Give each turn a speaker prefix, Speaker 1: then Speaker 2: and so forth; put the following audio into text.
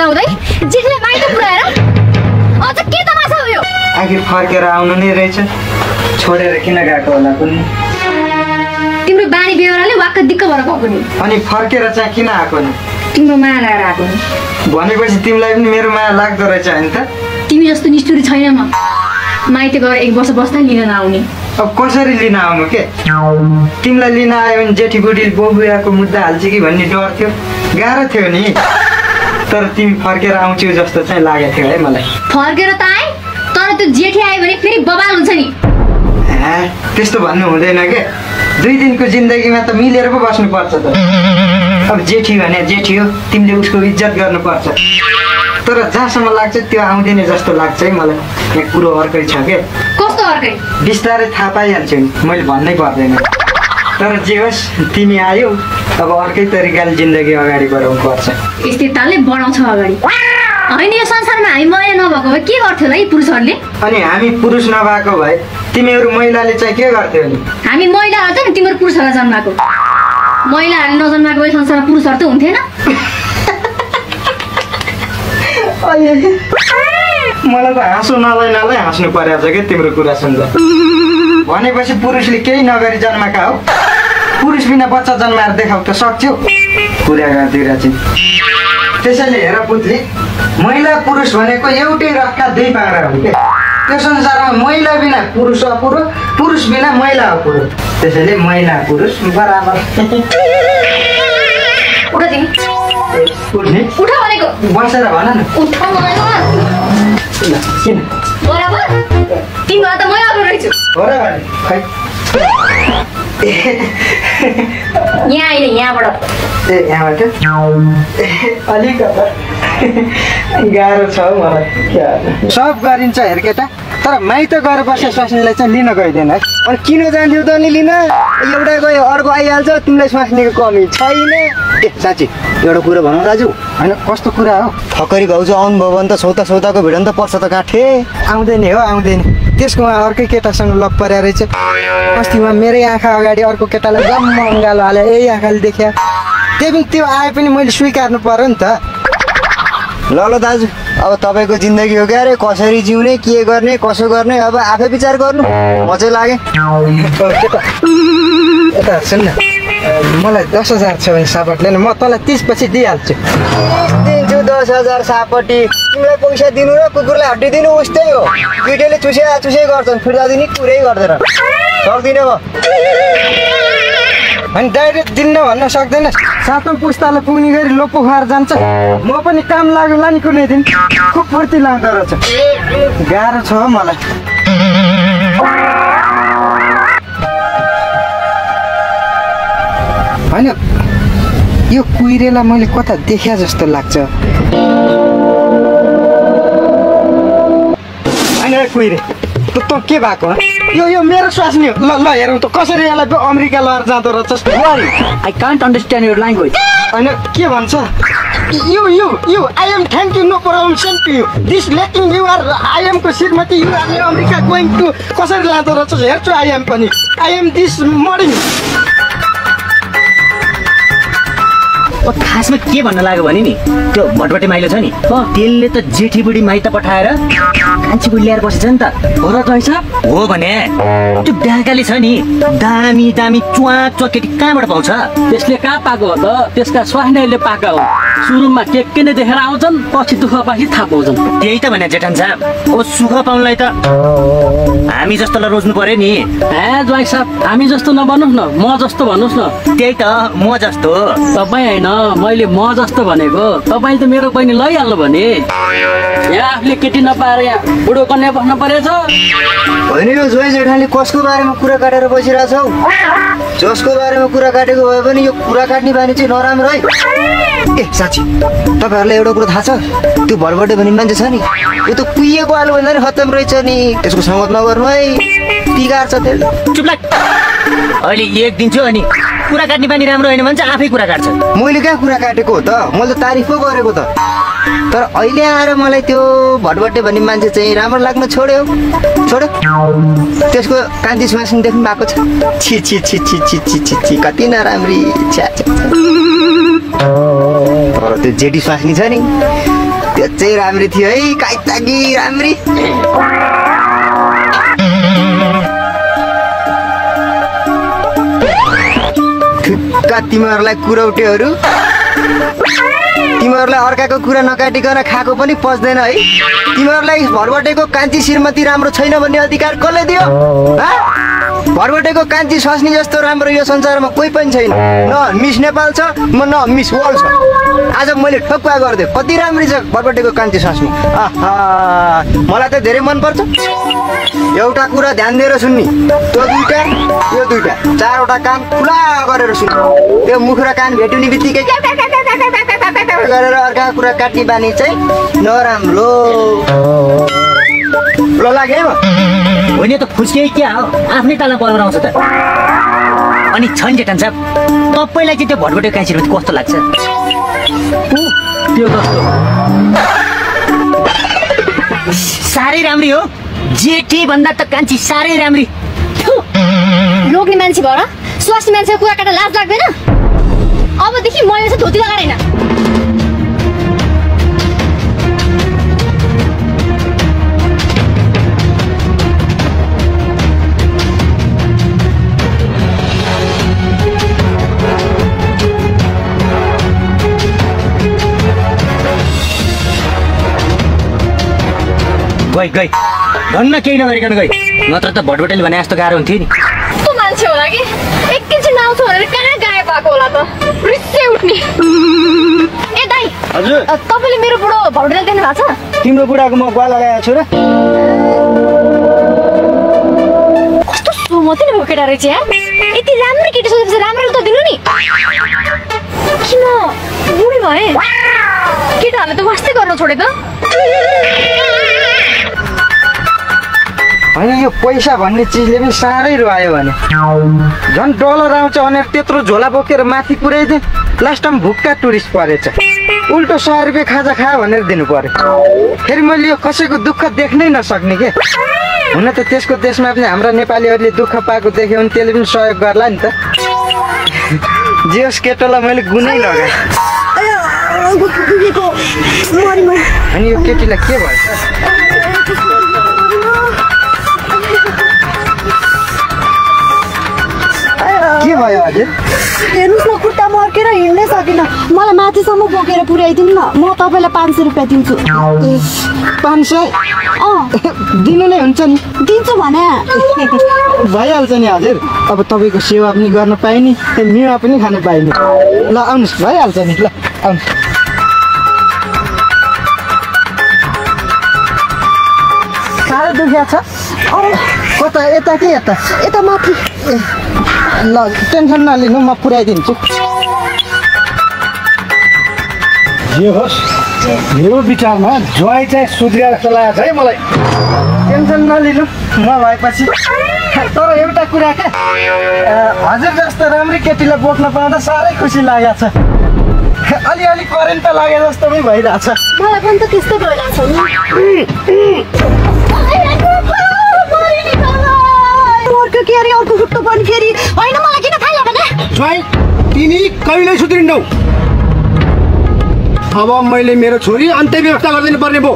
Speaker 1: नहुँदै जेठीले माइत पुर्याएर अझ के तमासा हो यो?
Speaker 2: आखिर फर्केर आउनु नै रहेछ, छोडेर किन गएको होला कुन्नी?
Speaker 1: तिम्रो बानी बेहोराले वाक्क दिक्क भएर गएको नि।
Speaker 2: अनि फर्केर चाहिँ किन आएको नि?
Speaker 1: तिम्रो माया लागेर आएको नि।
Speaker 2: भनेपछि तिमीलाई पनि मेरो माया लाग्दो रहेछ हैन त?
Speaker 1: तिमी जस्तो निष्ठुरी छैन म। माइते गएर 1 वर्ष बस्दा लिन नआउने।
Speaker 2: अब कसरी लिन आउनु के? तिमीलाई लिन आयो भने जेठी बुढी बोबुयाको मुद्दा हाल्छ कि भन्ने डर थियो, गाह्रो थियो नि। तर तिमी फर्केर आउँछौ जस्तो चाहिँ लागेको थियो है मलाई।
Speaker 1: फर्केर त आए, तर त्यो जेठी आयो भने फेरि बबाल हुन्छ नि।
Speaker 2: त्यस्तो भन्नु हुँदैन के? 2 दिनको जिन्दगीमा त मिलेर पो बस्नुपर्छ त। अब जेठी भने जेठी हो, तिमीले उसको इज्जत गर्नुपर्छ। तर जहाँसम्म लाग्छ त्यो आउँदैन जस्तो लाग्छ है मलाई। यहाँ कुरो अर्कै छ के?
Speaker 1: कस्तो अर्कै?
Speaker 2: बिस्तारै थाहा पाइहाल्छु नि, मैले भन्नै पर्दैन। तर जे होस् तिमी आयौ, अब अर्कै तरिकाले जिन्दगी अगाडि बढाउनु पर्छ।
Speaker 1: यस्तै तालले बढाउँछ अगाडि। होइन यो संसारमा हामी महिला नभएको भए के गर्थ्यो होला यी पुरुषहरूले?
Speaker 2: अनि हामी पुरुष नभएको भए तिमीहरू महिलाले चाहिँ के गर्थ्यौ नि?
Speaker 1: हामी महिलाहरू त नि तिम्रो पुरुषहरूलाई जन्माएको। महिलाहरूले नजन्माएको भए संसारमा पुरुषहरू त हुन्थेन।
Speaker 2: मलाई त हाँसो नलाई हाँस्नु परेको छ क्या तिम्रो कुरा सुन्दा। भनेपछि पुरुषले केही नगरी जन्माएका हो? पुरुष बिना बच्चा जन्माएर देखाउ त सक्छौ? कुरा गर्दिरहेछ। त्यसैले हेर पुतली, महिला पुरुष भनेको एउटै रथका 2 पारा हो क्या। त्यो संसारमा महिला बिना पुरुष अपुरो, पुरुष बिना महिला अपुरो। त्यसैले महिला पुरुष बराबर।
Speaker 1: उठा तिमी।
Speaker 2: उठ्ने?
Speaker 1: उठा भनेको।
Speaker 2: बसेर भन न।
Speaker 1: उठा भनेको।
Speaker 2: किन?
Speaker 1: बराबर? तिमीलाई त मै अग्लो रहेछु।
Speaker 2: हो र भने खै।
Speaker 1: यहाँ आइले यहाँबाट।
Speaker 2: यहाँबाट? अलिक गाह्रो छ हौ मलाई। सब गरिन्छ हेर केटा, तर माइत गएर बसे स्वास्नीलाई चाहिँ लिन गइदिएन है। अनि किन जान्थ्यौ त नि लिन? एउटा गयो अर्को आइहाल्छ, तिमीलाई स्वास्नीको कमी छैन। साँच्ची एउटा कुरा भनौँ दाजु, होइन कस्तो कुरा हो? ठक्करी भाउजू आउनुभयो भने त सौताको भिड त पर्छ त काठे। आउँदैन हो आउँदैन। त्यसको अर्कै केटासँग लग परेर रहेछ। अस्ति उहाँ मेरै आँखा अगाडि अर्को केटालाई जम्म अँगालो हाले यही आँखाले देख्या। त्यो आए पनि मैले स्वीकार्नु पर्यो नि त। ल दाजु, अब तपाईँको जिन्दगी हो क्या अरे, कसरी जिउने, के गर्ने, कसो गर्ने, अब आफै विचार गर्नु। म चाहिँ लागेँ। यता सुन न, मलाई 10,000 छ भने सापट लिनु, म तँलाई 30 पछि दिइहाल्छु। दिन्छु 10,000 सापट्टि। तिमीलाई पैसा दिनु र कुकुरलाई हड्डी दिनु उस्तै हो। दुइटैले चुसे गर्छन्, फिर्ता दिने कुरै गर्दैन। सक्दिनँ म। अनि डाइरेक्ट दिन्न भन्न सक्दैन। 7औं पुस्तालाई पुग्ने गरी लोपो खुवाएर जान्छ। म पनि काम लाग्ला नि कुनै दिन। खुब फुर्ती लाग्दो रहेछ। गाह्रो छ हो मलाई। होइन यो कुहिरेलाई मैले कता देख्या जस्तो लाग्छ। होइन कुहिरे त के भएको? यो मेरो स्वास्नी हो। ल हेरौँ त कसरी यसलाई अमेरिका लगेर जाँदो रहेछ।
Speaker 3: I can't understand your language.
Speaker 2: होइन के भन्छ? You I am thank you no problem same to you. This letting you are I am को श्रीमती you are America going to कसरी लाँदो रहेछ हेर्छु। I am पनि I am this morning।
Speaker 3: खासमा के भन्न लाग्यो भने नि त्यो भटभटे माइलो छ नि, त्यसले त जेठी बुढी माइत पठाएर कान्छी बुढी ल्याएर बसेछ नि त। हो र रहेछ? हो भने त्यो ढाकाले छ नि दामी चुवाक केटी कहाँबाट पाउँछ?
Speaker 4: त्यसले कहाँ पाएको हो त? त्यसका स्वास्नीहरूले पाएका हो। सुरुमा के नै देखेर आउँछन्, पछि दुःख पछि थाहा पाउँछन्।
Speaker 3: त्यही त भने जेठान साहब, अब सुख पाउनलाई त हामी जस्तोलाई रोज्नु पर्यो नि।
Speaker 4: ज्वाइँ साहब, हामी जस्तो नबन्नुहोस् न, म जस्तो भन्नुहोस् न।
Speaker 3: त्यही त म जस्तो।
Speaker 4: तपाईँ होइन, मैले म जस्तो भनेको। तपाईँ त मेरो बहिनी लैहाल्नु भने यहाँ आफूले केटी नपाएर यहाँ बुढो कन्या बस्न परेछ।
Speaker 2: होइन यो जोइ जेठाले कसको बारेमा कुरा काटेर बसिरहेछौ? जसको बारेमा कुरा काटेको भए पनि यो कुरा काट्ने बानी चाहिँ नराम्रो है। साँच्ची तपाईँहरूलाई एउटा कुरो थाहा छ? त्यो भटभटे भन्ने मान्छे छ नि, यो त कुहिएको आलु भन्दा नि खत्तम रहेछ नि। त्यसको संगत नगर्नु है, बिगार्छ त्यसले।
Speaker 3: चुप लाग। अहिले 1 दिन थियो अनि कुरा काट्ने बानी राम्रो होइन भने चाहिँ आफै कुरा काट्छ।
Speaker 2: मैले कहाँ कुरा काटेको हो त? मैले त तारिफ पो गरेको त। तर अहिले आएर मलाई त्यो भटभटे भन्ने मान्छे चाहिँ राम्रो लाग्न छोड्यो। त्यसको कान्ति स्वास्नी देख्नु भएको छ? छि छि छि छि छि छि छि छि कति नराम्री। तर त्यो जेठी स्वास्नी छ नि, त्यो चाहिँ राम्री थियो है काइताकी राम्री ठुक्का तिमीहरूलाई कुरौटेहरू तिमीहरूलाई अर्काको कुरा नकाटिकन खाएको पनि पच्दैन है तिमीहरूलाई भरबटेको कान्छी श्रीमती राम्रो छैन भन्ने अधिकार कसले दियो भरबटेको कान्छी स्वास्नी जस्तो राम्रो यो संसारमा कोही पनि छैन न मिस नेपाल छ न मिस वर्ल्ड छ आज मैले ठक्का गरिदिएँ कति राम्री छ भरबटेको कान्छी स्वास्नी मलाई त धेरै मनपर्छ एउटा कुरा ध्यान दिएर सुन्नी त्यो दुईटा यो दुईटा चारवटा कान खुला गरेर सुन् त्यो मुख र कान भेट्ने बित्तिकै गरेर अर्का कुरा काट्ने बानी चाहिँ नराम्रो ल लाग्यो म
Speaker 3: होइन त फुस्के क्या हो आफ्नै तालमा पलाउँछ त अनि छन् जेठन साहब तपाईँलाई चाहिँ त्यो भटभटे कान्छी कस्तो लाग्छ
Speaker 4: त्यो कस्तो
Speaker 3: साह्रै राम्री हो जेठी भन्दा त कान्छी साह्रै राम्री
Speaker 1: लोग्ने मान्छे भएर स्वास्नी मान्छेको कुरा काट्न लाज लाग्दैन अबदेखि म यो चाहिँ धोती लगाएर हैन
Speaker 3: गई धन्न केही नगरिकन गई नत्र त भटभटेले भने जस्तो गाह्रो हुन्थ्यो नि
Speaker 1: कस्तो मान्छे होला कि एकैछिन आउँछ भनेर कहाँ गायब भएको होला त रिसै उठ्ने ए दाइ
Speaker 2: हजुर
Speaker 1: तपाईँले मेरो बुढो भटभटेले देख्नु भएको छ
Speaker 2: तिम्रो बुढाको म गुवा लगाएको छु र
Speaker 1: कस्तो सोमती नै भएको केटा रहेछ यार यति राम्रो केटी सोधेपछि राम्रो त दिनु नि किन बुढी भए केटाहरूले त वास्तै गर्न छोडे त
Speaker 2: होइन यो पैसा भन्ने चिजले पनि साह्रै रुवायो भने झन् डलर आउँछ भनेर त्यत्रो झोला बोकेर माथि पुर्याइदिएँ लास्ट टाइम भुक्का टुरिस्ट परेछ उल्टो 100 रुपियाँ खाजा खायो भनेर दिनु पर्यो फेरि मैले यो कसैको दुःख देख्नै नसक्ने के हुन त त्यसको देशमा पनि हाम्रा नेपालीहरूले दुःख पाएको देख्यो भने त्यसले पनि सहयोग गर्ला नि त जियोस् केटोलाई मैले गुनै लगाएँ अनि यो केटीलाई के भएछ के भयो हजुर
Speaker 5: हेर्नुहोस् न खुट्टा मर्केर हिँड्नै सकिनँ मलाई माथिसम्म बोकेर पुर्याइदिनु न म तपाईँलाई 500 रुपियाँ दिन्छु
Speaker 2: 500 दिनु नै हुन्छ नि
Speaker 5: दिन्छु भने
Speaker 2: भइहाल्छ नि हजुर अब तपाईँको सेवा पनि गर्न पाइने मिवा पनि खान पाइने ल आउनुहोस् भइहाल्छ नि ल आउनुहोस् साह्रै दुखिया छ कता यता कि यता
Speaker 5: यता माथि
Speaker 2: ल टेन्सन नलिनु म पुर्याइदिन्छु
Speaker 6: जे होस् मेरो विचारमा ज्वाइँ चाहिँ सुध्रिया जस्तो लागेको छ है मलाई
Speaker 2: टेन्सन नलिनु म भएपछि तर एउटा कुरा क्या हजुर जस्तो राम्रै केटीलाई बोक्न पाउँदा साह्रै खुसी लागेको छ अलिअलि करेन्ट लागे जस्तो पनि भइरहेछ
Speaker 5: मलाई पनि त त्यस्तै भइरहेछ नि अर्को के अरे अर्को खुट्टो पनि फेरि होइन मलाई किन थाहा भने
Speaker 6: ज्वाइँ तिमी कहिल्यै सुध्रिन्नौ अब मैले मेरो छोरी अन्त्य व्यवस्था गरिदिनु पर्ने भयो